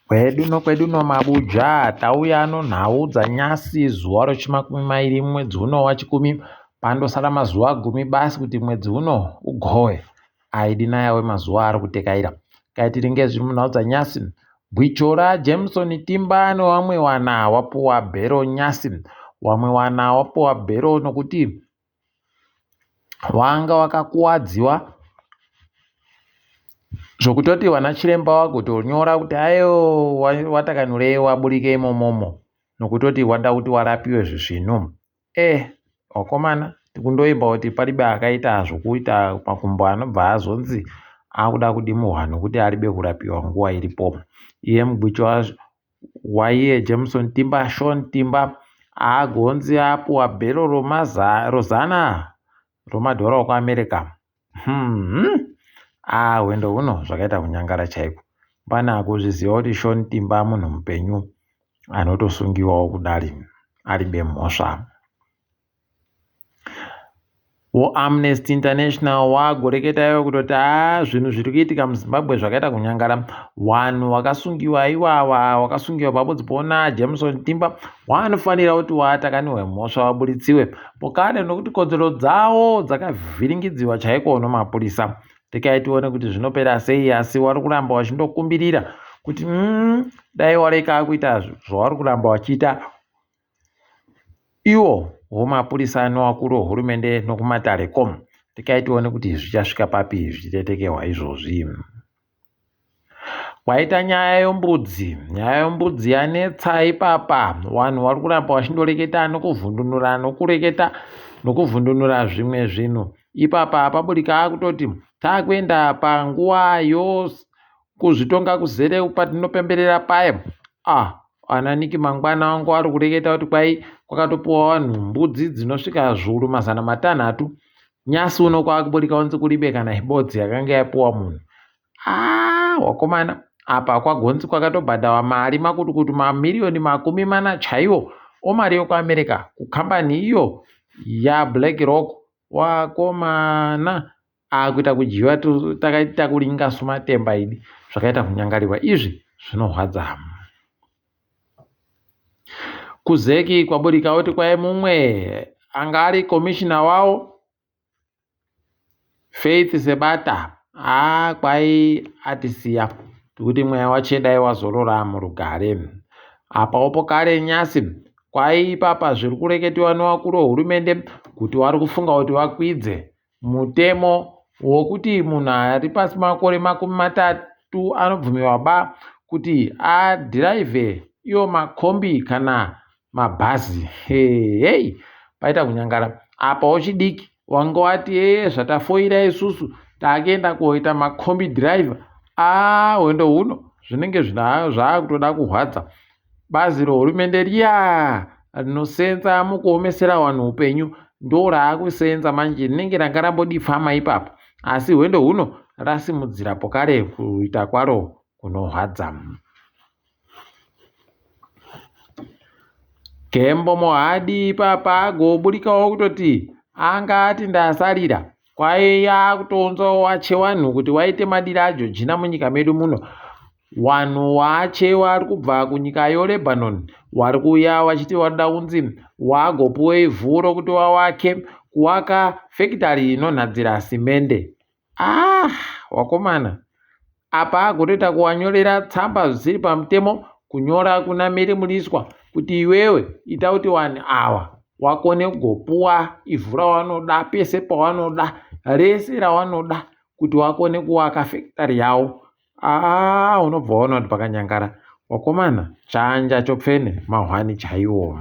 Kwedu nokwedu nomabuja tauya nonhau dzanyasi zuva rechimakumi mairi mwedzi uno wachikumi pandosara mazuva gumi basi kuti mwedzi uno ugowe aidi nayawe mazuva ari kutekaira kaitiringe zviri munhau dzanyasi Gwicho raJameson Timba newamwe wana wapuwa bhero nyasi wamwe wana wapuwa bhero nokuti wanga wakakuwadziwa zvokutoti vana chiremba wagotonyora kuti ayo watakanurei waburike imomomo nokutoti wada kuti warapiwe zvisvinu eh wakomana tikundoimba kuti paribe akaita zvokuita makumbo anobva azonzi akuda kudimuhwa nokuti aribe kurapiwa nguva iripo iye mugwicho waiye Jameson Timba Sean Timba agonzi apuwa bhero rozana romadhora okuAmerica hmm. Ah, hwendo huno zvakaita kunyangara chaiko pane akuzviziva kuti Sean Timba munhu mupenyu anotosungiwawo kudari aribe mhosva WoAmnesty International wagoreketa iwe kutoti haa zvinhu zviri kuitika muZimbabwe zvakaita kunyangara. Wanhu wakasungiwa iwawa wakasungiwa pabodzi pona Jameson Timba wanofanira kuti watakaniwe mhosva waburitsiwe pokane nokuti kodzero dzawo dzakavhiringidziwa chaiko nomapurisa. Rekai tione kuti zvinopera sei asi wari kuramba wachindokumbirira kuti mm, dai wareka kuita zvawari kuramba wachiita Iwo womapurisa nowakuru wehurumende nokumatare kom rekai tione kuti zvichasvika papi zvichitetekehwa izvozvi. Kwaita nyaya yombudzi, nyaya yombudzi yanetsa ipapa. Vanhu vari kuramba vachindoreketa nokuvhundunura nokureketa nokuvhundunura zvimwe zvinhu. Ipapa paburika akutoti takuenda panguva yokuzvitonga kuzere patinopemberera paye. Ah, Ana Nick mangwana wangu ari kureketa kuti kwai kwakatopuwa vanhu mbudzi dzinosvika zviuru mazana matanhatu nyasi uno kwakuburika unzi kuribe kana ibodzi yakanga yapuwa munhu aa wakomana apa kwagonzi kwakatobhadhawa mari makutukutu mamiriyoni makumi mana chaiwo omari yokuamerica kukambani iyo yablack rock wakomana akuita kudyiwa takaita kuringa sumatemba idi zvakaita kunyangarirwa izvi zvinorwadza kuzeki kwaburika oti kwai mumwe anga ari komishina wawo faith sebata haa kwai atisiya tikuti mweya wache dai wazorora murugare apawo kare nyasi kwai ipapa zviri kureketiwa newakuru wehurumende kuti wari kufunga kuti wakwidze Mutemo wokuti munhu ari pasi pemakore makumi matatu anobvumirwa ba kuti adhiraivhe iwo makombi kana mabhazi. Hei, paita kunyangara. Apa wechidiki wanga wati ee zvatafoira isusu takuenda koita makombi dhiraivha. Aa hwendo huno zvinenge zvaakutoda kuhwadza. Bazi rehurumende riya rinosenza mukuomesera vanhu upenyu ndoraakusenza manje rinenge ranga rambodipfama ipapa asi hwendo huno rasimudzira pokare kuita kwaro kunorwadza. Kembo Mohadi ipapa agoburikawo kutoti anga ati ndasarira kwaiya kutounzawo wache wanhu kuti waite madira aJojina munyika medu muno Wanhu wache wari kubva kunyika yoLebanon wari kuuya wachiti wanoda kunzi wagopuwe ivhu rokuti wawake kuwaka fekitari inonhadzira simende. Ah, wakomana apa agotoita kuwanyorera tsamba zvisiri pamutemo kunyora kuna Mary Mliswa kuti iwewe ita kuti wanhu awa wakone kugopuwa ivhu rawanoda pese pawanoda rese rawanoda kuti wakone kuwaka fekitari yawo Aa unobva waona kuti pakanyangara wakomana chanja chopfene mahwani chaiwo.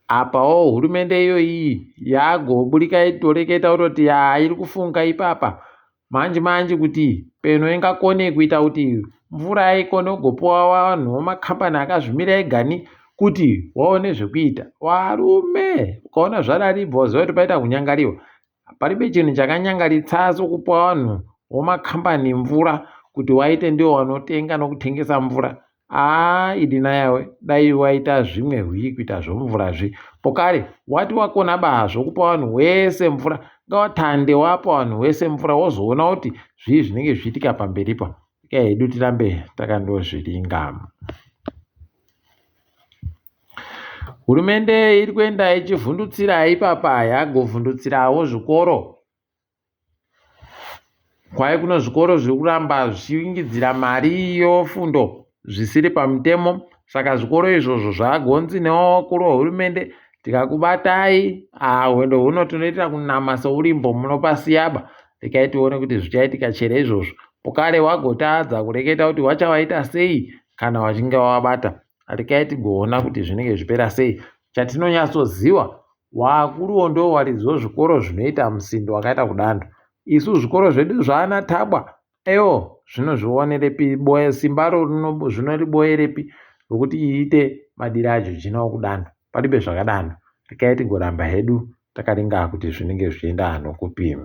Apawo hurumende iyoyi yagoburika itoreketa kutoti yaa iri kufunga ipapa manje manje kuti peno ingakone kuita kuti mvura ikone kugopuwa vanhu vemakambani akazvimira egani kuti waone zvekuita. Varume ukaona zvadari ibva waziva kuti paita kunyangariwa. Paribe chinhu chakanyangaritsa sokupa vanhu vomakambani mvura kuti waite ndiwo wanotenga nokutengesa mvura. Haa idi nayawe dai waita zvimwe hwii kuita zvomvura zvi. Pokare wati wakona ba zvokupa vanhu wese mvura ngawatande wapa vanhu wese mvura wozoona kuti zvii zvinenge zvichiitika pamberipa. Regai hedu tirambe takandozviringa. Hurumende iri kuenda ichivhundutsira ipapa yagovhundutsirawo zvikoro. Kwai kuno zvikoro zviri kuramba zvichiingidzira mari yofundo zvisiri pamutemo saka zvikoro izvozvo zvagonzi nevakuru vehurumende tikakubatai ah, hwendo huno tinoitira kunama seurimbo munopasiyaba rekai tione kuti zvichaitika chere izvozvo pokare wagotadza kureketa kuti wachavaita sei kana vachinge vavabata rekai tigoona kuti zvinenge zvichipera sei chatinonyatsoziva wakuruwo ndo waridzi wezvikoro zvinoita musindo wakaita kudando isu zvikoro zvedu zvaana tabwa ewo zvinozvionerepi boya simbaro zvinoriboyerepi rokuti iite madiro ajojina okudando paribe zvakadando rekai tigoramba hedu takaringa kuti zvinenge zvichienda nokupi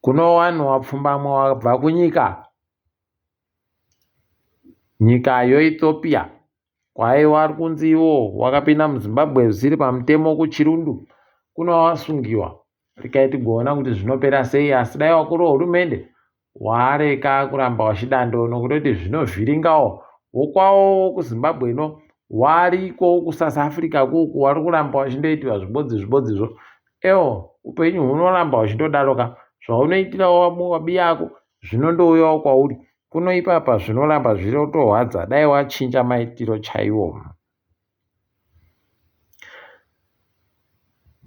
kuno wanhu wapfumbamwe wabva kunyika Nyika yoEthiopia kwaiva vari kunzi ivo wakapinda muZimbabwe zvisiri pamutemo kuChirundu kunovasungiwa. Rekai tigoona kuti zvinopera sei asi dai vakuru vehurumende wareka kuramba vachidando nokutoti zvinovhiringawo wokwawo wokuZimbabwe no wariko kuSouth Africa kuku wari kuramba wachindoitiwa zvibodzi zvibodzizvo ewo upenyu hunoramba huchindodaroka zvaunoitira wabiyako zvinondouyawo kwauri kuno ipapa zvinoramba zvirotorwadza dai wachinja maitiro chaiwo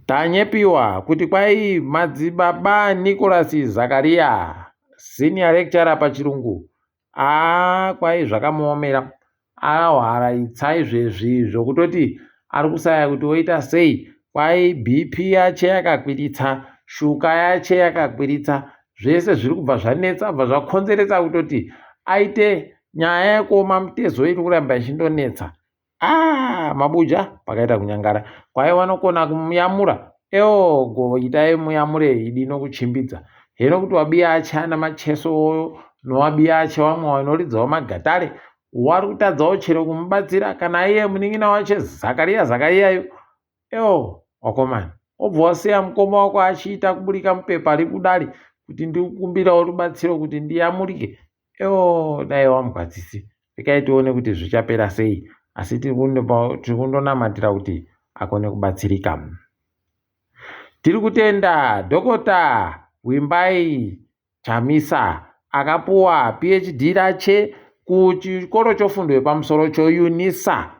tanyepiwa kuti kwai madzibaba Nicholas Zakaria senior lecturer pachirungu Haa kwai zvakamuomera ahwara itsa izvezvi zvokutoti ari kusaya kuti oita sei kwai BP yache yakakwiritsa shuka yache yakakwiritsa zvese zviri kubva zvanetsa bva zvakonzeretsa kutoti aite nyaya yekuoma mutezo iri kuramba ichindonetsa Ah, mabuja pakaita kunyangara kwai wanokona kumuyamura eogo itai muyamure idi nokuchimbidza heno kuti wabiya ache ana macheso nowabiya ache wamwe wanoridzawo magatare wari kutadzawo chero kumubatsira kana iye munin'ina wache zakariya zakariyayo Ewo wakomana wobva wasiya mukoma wako achiita kuburika mupepa rikudari kuti ndikukumbirawo rubatsiro kuti ndiyamurike ewo dai wamugwadzisi rekai tione kuti zvichapera sei asi tiri kundonamatira kuti akone kubatsirika tiri kutenda dhokota wimbai Chamisa akapuwa PhD rache kuchikoro chofundo yepamusoro choUNISA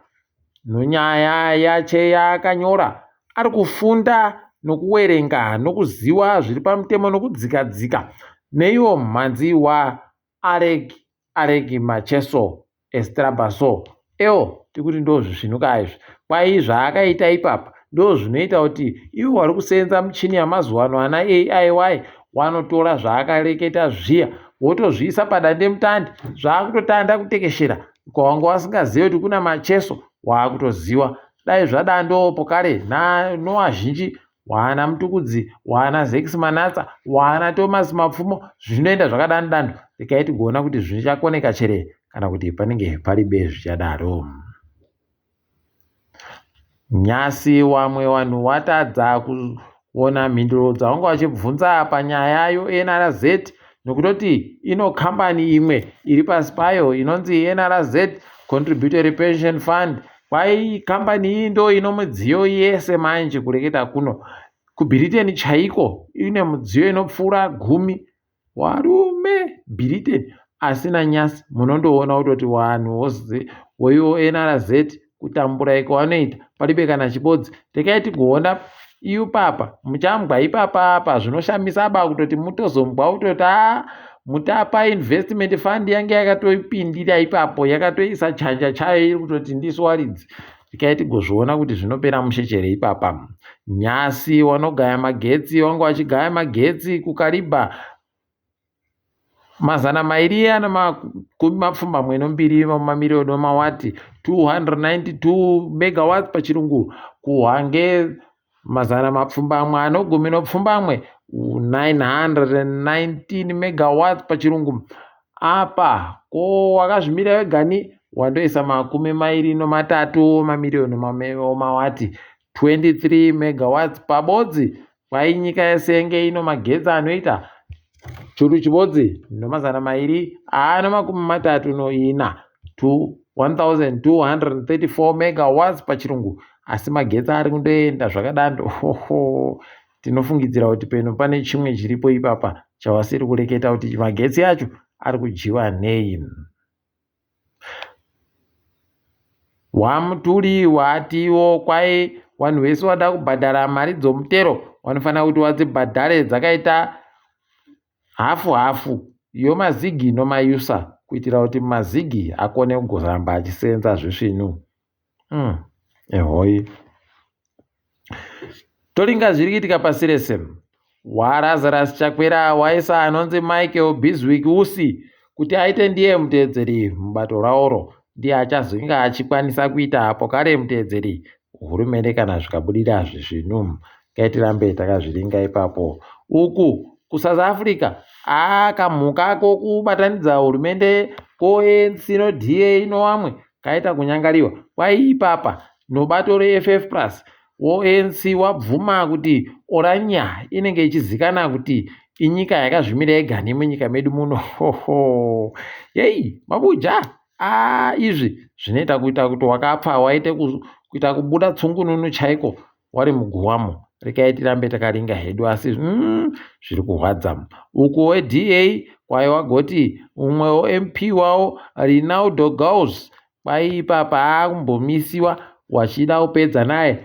nonyaya yache yaakanyora ari kufunda nokuwerenga nokuziwa zviri pamutemo nokudzika dzika neiwo mhanzi waAlec Alec Macheso Estrabaso ewo tikuti ndozvisvinuka izvi kwai zvaakaita ipapa ndozvinoita kuti ivo vari kuseenza michini yamazuva ano ana AIY wanotora zvaakareketa zviya wotozviisa padandemutande zvaakutotanda kutekeshera kwawanga wasingazive kuti kuna macheso waakutoziwa dai zvadando pokare nowazhinji waana Mutukudzi, waana Zex Manatsa, waana Thomas Mapfumo, zvinoenda zvakadani dando. Regai tigoona kuti zvichakoneka chere kana kuti panenge paribe zvichadaro. Nyasi wamwe wanhu watadza kuona mhinduro dzawanga wachibvunza panyaya yoNRZ nokutoti ino kambani imwe iri pasi payo inonzi NRZ Contributory Pension Fund Kwai kambani iyi ndo ino midziyo yese manje kureketa kuno. KuBhiriteni chaiko ine midziyo inopfuura gumi. Warume Bhiriteni asi nanyasi munondoona kutoti vanhu voiwo NRZ kutambura iko vanoita paribe kana chibodzi. Rekai tigoona ipapa muchambwa ipapa apa zvinoshamisa aba kutoti mutozombwa kutoti aa Mutapa Investment Fund yange yakatoipindira ipapo yakatoisa chanja chayo iri kutoti ndisu waridzi tikai tigozviona kuti zvinopera mushe chere ipapa nyasi wanogaya magetsi wanga wachigaya magetsi kukaribha 282 mamiriyoni emawati 292 megawatts pachirungu kuhwange 818 919 megawatts pachirungu apa ko wakazvimira wegani wandoisa 23 mamiriyoni omawati 23 megawatts pabodzi kwai nyika yese yenge ino magetsi anoita Churu chibodzi nomazana mairi ano makumi matatu noina 1234 megawatts pachirungu asi magetsi ari kundoenda zvakadando hoho tinofungidzira kuti peno pane chimwe chiripo ipapa chavasiri kureketa kuti magetsi acho ari kudyiwa nei. WaMutuli watiwo kwai vanhu vese vada kubhadhara mari dzomutero vanofanira kuti vadzibhadhare dzakaita hafu hafu yomazigi nomayusa kuitira kuti mazigi akone kugoramba achisenza zvisvinu. Ehoi. Toringa zviri kuitika pasi rese. WaLazarus Chakwera waisa anonzi Michael Bizwick Usi kuti aite ndiye muteedzeri mubato raoro ndiye achazonge achikwanisa kuita apo kare muteedzeri hurumende kana zvikabudira zvisvinu. Ngaitirambe takazviringa ipapo. Uku kuSouth Africa aa kamhuka kokubatanidza hurumende koANC noDA nowamwe kaita kunyangariwa. Kwai ipapa nobato reFF Plus woANC wabvuma kuti Orania inenge ichizikana kuti inyika yakazvimira yega nemunyika medu muno. Hoho. Yei, mabuja. Ah, izvi zvinoita kuita kuti wakapfa waite kuita kubuda tsungununu chaiko wari muguwamo. Rekai tirambe takaringa hedu asi zviri kurwadza. Uku weDA kwai wagoti umwewo MP wavo Rinaldo Gauss kwai ipapa akumbomisiwa wachida kupedza naye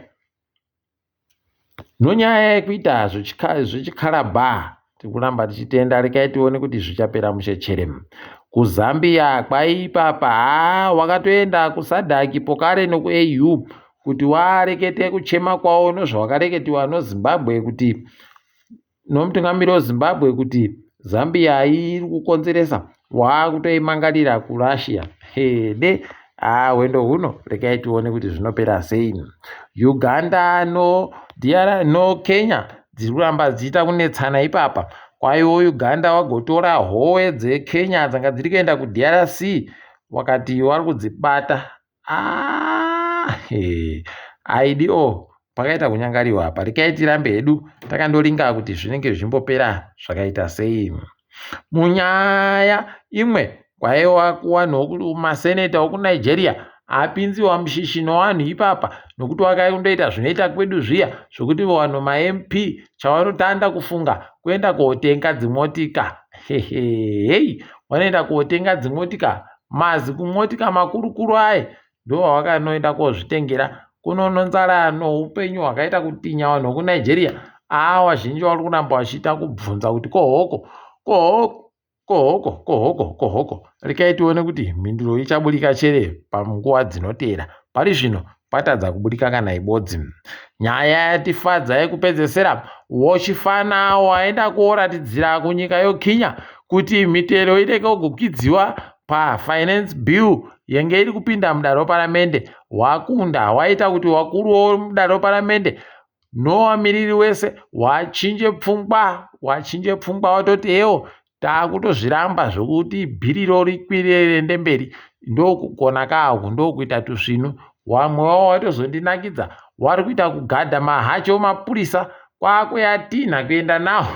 nonyaya yekuita zvechikarabha tiri kuramba tichitenda rekai tione kuti zvichapera mushe chere. KuZambia kwai ipapa haa wakatoenda kuSADC pokare nekuAU kuti warekete kuchema kwavo nozvawakareketiwa noZimbabwe kuti nomutungamiri weZimbabwe kuti Zambia iri kukonzeresa waakutoimangarira kuRussia. Hede haa hwendo huno rekai tione kuti zvinopera sei. Uganda no DR no Kenya dziri kuramba dzichiita kunetsana ipapa. Kwaiwo Uganda wagotora howe dzeKenya dzanga dziri kuenda kuDRC wakati wari kudzibata. Ah, aidi o pakaita kunyangariwa apa rekai tirambe hedu takandoringa kuti zvinenge zvichimbopera zvakaita sei. Munyaya imwe kwaiwa kuvanhu maseneta okuNigeria apinziwa mushishi nowanhu ipapa nokuti wakandoita zvinoita kwedu zviya zvokuti vanhu maMP chavanotanda kufunga kuenda kotenga dzimotika. Hehei, vanoenda kotenga dzimotika mazi kumotika makurukuru aye ndowavakanoenda kozvitengera kunono nzara noupenyu hwakaita kutinya vanhu vekuNigeria aa vazhinji vari kuramba vachiita kubvunza kuti kohoko kohoko kohoko kohoko kohoko rekai tione kuti mhinduro ichaburika chere panguva dzinoteera pari zvino patadza kubudika kana ibodzi nyaya yatifadza yekupedzesera wochifana waenda kuoratidzira kunyika yoKenya kuti mitero ireke kukidziwa pafinance bill yenge iri kupinda mudare reparamende wakunda waita kuti wakuru womudare reparamende nowamiriri wese wachinje pfungwa wachinje pfungwa watoti ewo taakutozviramba zvokuti bhiriro rikwire riende mberi ndokugona kahu ndokuita tusvinu wamwe wavo watozondinakidza wari kuita kugadha mahachi omapurisa kwakuyatinha kuenda nawo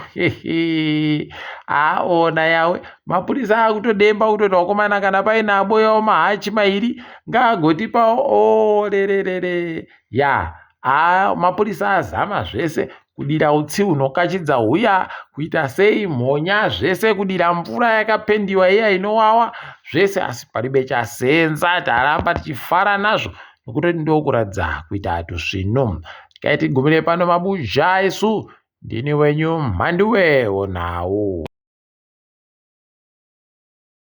aona yawe mapurisa akutodemba kutoti wakomana kana paine aboyawo mahachi mairi ngaagotipawo orererere ya haa mapurisa azama zvese kudira utsi hunokachidza huya kuita sei mhonya zvese kudira mvura yakapendiwa iya inowawa zvese asi paribe chasenza taramba tichifara nazvo nokutoti ndokuratidza kuita tusvinu tikaiti gumire pano mabuja isu ndini wenyu mhanduwe wonhau.